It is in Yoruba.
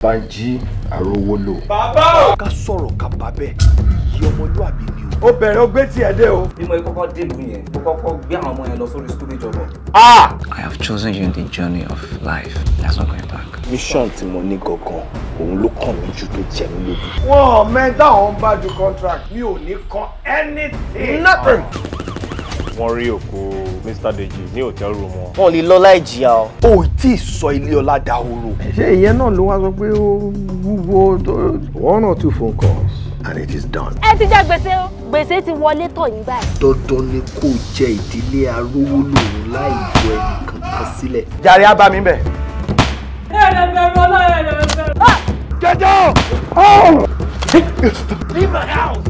Banji Arówólò. Bàbá o. Ká sọ̀rọ̀ ká bá bẹ́ẹ̀, iyì ọmọlúwàbí ni o. Ó bẹ̀rẹ̀, ó gbé tiẹ̀ dé o. Bí mo kọ́kọ́ délùú yẹn, mo kọ́kọ́ gbé àwọn ọmọ yẹn lọ sórí school ìjọba. I have chosen you in the journey of life. There's no going back. Mission tí mo ní gangan, òun ló kàn mí jù, tó jẹ mí lógún. Wọn mẹ́ta òun bá ju contract, mi ò ní kan anything. Nothing. Wọ́n rí òkú Mr. Deji ní hotel room wọn. Wọn ò lè lọ láì jìyà o. O ì tí ì sọ ilé ọlá dahoro. Ṣé ìyẹn náà ló wá sọ pé ó wúwo tó? One or two phone calls and it is done. Ẹ ti jẹ gbèsè o, gbèsè ti wọlé tọ̀ yín báyìí. Dandan ni kó jẹ ìdílé Arówólò láì yọ ẹnì kankan sílẹ̀. Jàre, á bá mi bẹ̀. Ẹ̀rẹ̀ bẹ̀rù ọlọ́run, ẹ̀rẹ̀ bẹ̀rù. Jẹjọ́. Leave my house.